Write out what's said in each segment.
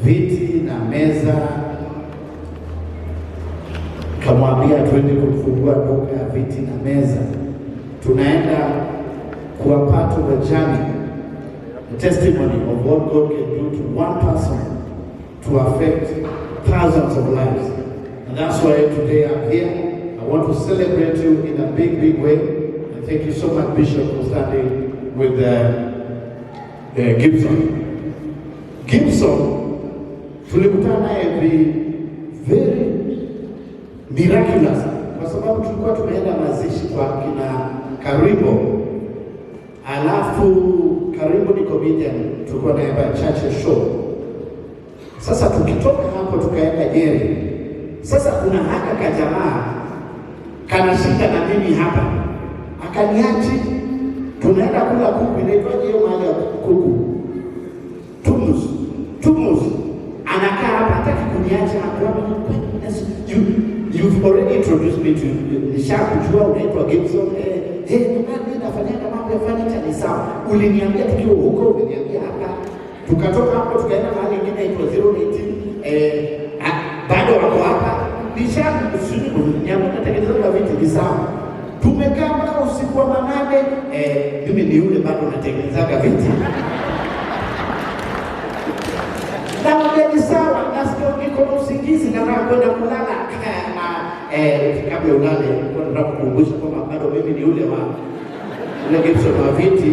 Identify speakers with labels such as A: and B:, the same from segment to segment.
A: viti na meza. Kamwambia tuende kufungua duka ya viti na meza, tunaenda kuwa part of a journey, a testimony of what God can do to one person to affect thousands of lives. And that's why today I'm here. I want to celebrate you in a big, big way. And thank you so much, Bishop, for standing with Gibson. Gibson, tulikutana naye very miraculous kwa sababu tulikuwa tumeenda mazishi kwa kina Karibo, alafu Karibo ni comedian, tulikuwa naye pa Churchill Show. Sasa tukitoka hapo tukaenda Nyeri. Sasa kuna haka kajamaa kanashinda na mimi hapa, akaniachi, tunaenda kula kuku, inaitwaje hiyo mahali ya kuku? Tumus, Tumus. Anakaa hapa, hataki kuniacha hapo. You've already introduced me to, nishakujua unaitwa Gibson. Eh, mimi nafanyaga mambo ya furniture, ni sawa. Uliniambia tukiwa huko, umeniambia hapa. Tukatoka hapo tukaenda mahali ingine inaitwa 018, bado wako hapa. Nisha uliniambia natengeneza viti, ni sawa. Tumekaa mpaka usiku wa manane, mimi ni yule bado natengenezaga viti. Namwambia ni sawa, nasikia niko na usingizi, nataka kwenda kulala. Na kabla ulale, nilikuwa nataka kukumbusha kwamba bado mimi ni yule wa yule Gibson wa viti,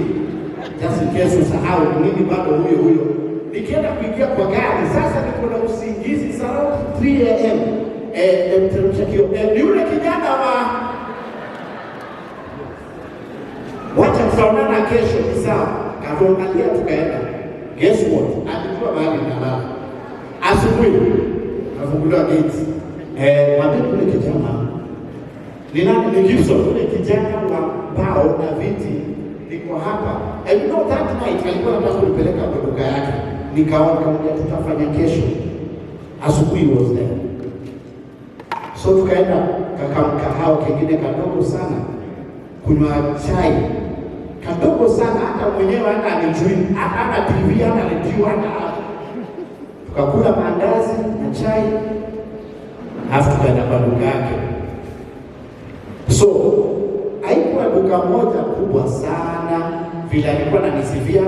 A: just in case usahau, mimi bado huyo huyo. Nikienda kuingia kwa gari sasa, niko na usingizi saa around 3 a.m. Mteremsha kio, ni yule kijana wa wacha, tutaonana kesho, ni sawa. Katuangalia tukaenda. Guess what? Alikuwa mahali nalala. Asubuhi nafunguliwa gate. Mwambie yule kijana ni nani? Ni Gibson, yule kijana wa mbao na viti, niko hapa. And you know that night alikuwa anataka kunipeleka kwa duka yake. Nikaona, nikamwambia tutafanya kesho. Asubuhi was there. So tukaenda kakamkahawa kengine kadogo sana kunywa chai kadogo sana, hata mwenyewe hata anijui, hata hana TV, hata redio, hata tukakula maandazi na chai, alafu tukaenda kwa duka yake. So haikuwa duka moja kubwa sana vile alikuwa ananisifia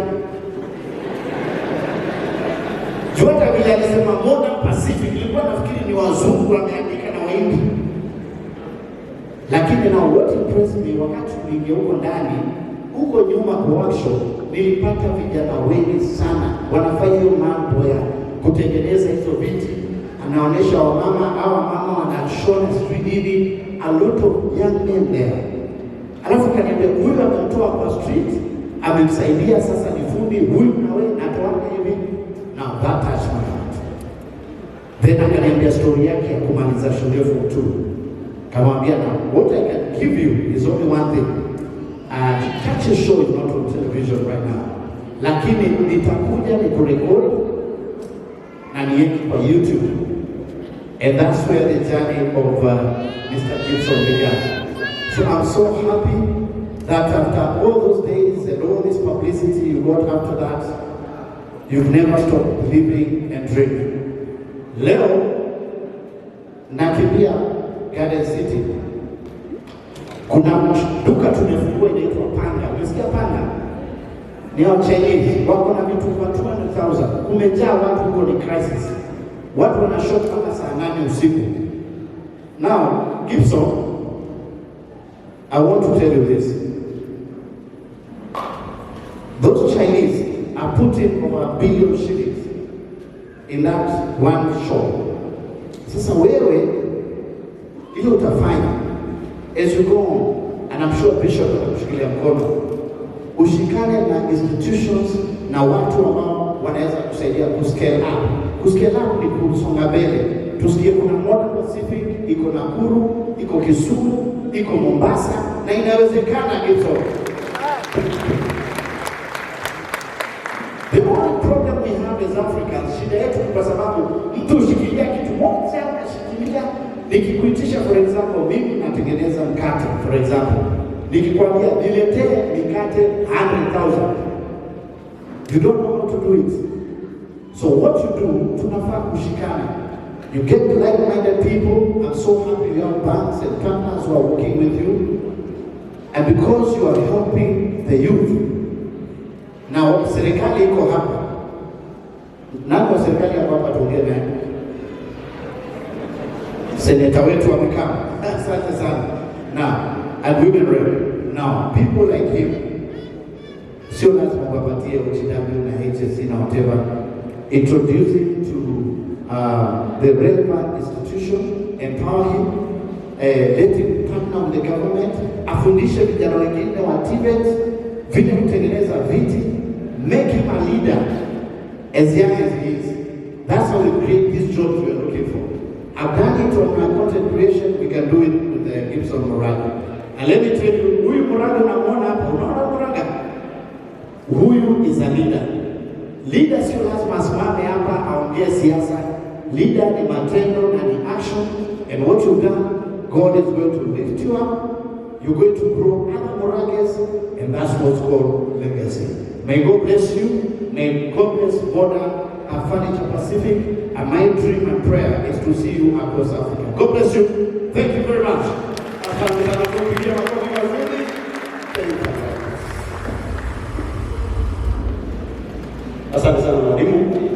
A: juu, hata vile alisema Modern Pacific, nilikuwa nafikiri ni wazungu wameandika na Wahindi, lakini now what impressed me, wakati tuliingia huko ndani, huko nyuma kwa workshop, nilipata vijana wengi sana wanafanya hiyo mambo ya kutengeneza hizo viti, anaonyesha wamama au wamama wanashona sijui nini, a lot of young men there. Alafu kaniambia huyu amemtoa kwa street, amemsaidia sasa ni fundi huyu, na wewe natoa hivi. Now that touched my heart. Then akaniambia story yake ya kumaliza shule form 2. Kamwambia now what I can give you is only one thing. Churchill Show is not on television right now. Lakini nitakuja nikurekodi na niweke kwa YouTube. And that's where the journey of Mr. Gibson began. So I'm so happy that after all those days and all this publicity you got after that, you've never stopped believing and dreaming. Leo nakimbia Garden City, kuna duka tumefungua inaitwa Panga. Umesikia Panga? Ni wa Chinese, wako na vitu kwa 200,000. Kumejaa watu huko, ni crisis. Watu wana shop mpaka saa 8 usiku. Now, Gibson, I want to tell you this. Those Chinese are putting over a billion shillings in that one shop. Sasa wewe ile utafanya as you go on, and I'm sure Bishop atakushikilia mkono, ushikane na institutions na watu ambao wanaweza kusaidia kuscale up. Kuscale up ni kusonga mbele. Tusikie kuna Modern Pacific, iko Nakuru, iko Kisumu, iko Mombasa na inawezekana, Gibson. The only problem we have as Africans, shida yetu ni kwa sababu mtu ushikilia kitu moja, unashikilia. Nikikuitisha for example, mimi natengeneza mkate for example, nikikwambia niletee mikate 100,000, you don't know how to do it. So what you do, tunafaa kushikana. You get like-minded people. I'm so happy you have banks and partners who are working with you. And because you are helping the youth. Now, serikali iko hapa. Nani wa serikali hapa hapa tuongee naye? Seneta wetu amekaa. Asante sana. Now, and women rep. Now, people like him, sio lazima uwapatie OGW na HSC na whatever. Introduce him to the relevant institution, empower him, let him partner with the government, afundishe vijana wengine wa TVET vile kutengeneza viti, make him a leader as young as he is. That's how we create these jobs we are looking for. I've done it on my content creation, we can do it with the Gibson Muraga. And let me tell you, huyu Muraga unamuona hapa, unaona Muraga? Huyu is a leader. Leader sio lazima asimame hapa aongee siasa. Leader ni matendo na ni action. And what you've done, God is going to lift you up. You're going to grow other Murages, and that's what's called legacy. May God bless you. May God bless Border Furniture Pacific. And my dream and prayer is to see you across Africa. God bless you. Thank you very much.
B: Asante sana, tupigie makofi mazuri. Thank you. Asante sana mwalimu.